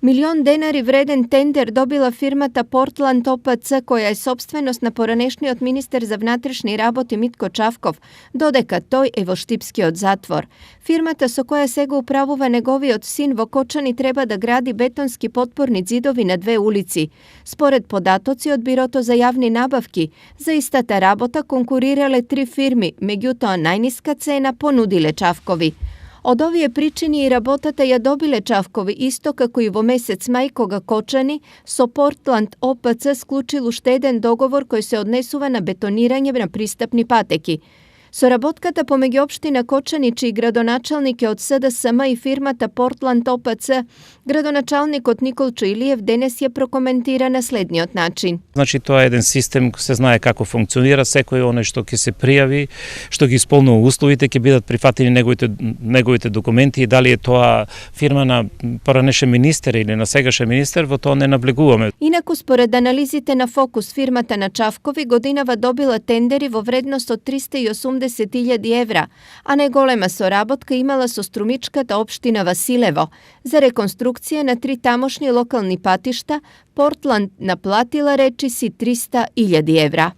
1.000.000 vreden tender dobila firmata Portland OPC, koja je собственост на поранешниот министер за внатрешни работи Митко Чавков, додека тој е во штипскиот затвор. Фирмата со која сега управува неговиот син во Кочани треба да гради бетонски потпорни ѕидови на 2 улици. Според податоци од Бирото за јавни набавки, за истата работа конкурирале 3 фирми, меѓутоа најниска цена понудиле Чавкови. Од овие причини и работата ја добиле Чавкови, исто како и во месец мај, кога Кочани со Портланд ОПЦ склучил уште еден договор кој се однесува на бетонирање на пристапни патеки. Соработката помеѓу општина Кочани, чиј градоначалник е од СДСМ, и фирмата Портланд ОПЦ, градоначалникот Николчо Илиев денес ја прокоментира на следниот начин. Значи, тоа е еден систем, се знае како функционира, секој оној што ќе се пријави, што ги исполнува условите, ќе бидат прифатени неговите документи, и дали е тоа фирма на поранешен министер или на сегашен министер, во тоа не наблегуваме. Инаку, според анализите на Фокус, фирмата на Чавкови годинава добила тендери во вредност од 380.000 евра, а неголема соработка имала со струмичката општина Василево. За реконструкција на 3 тамошни локални патишта, Портланд наплатила, речиси, 300.000 евра.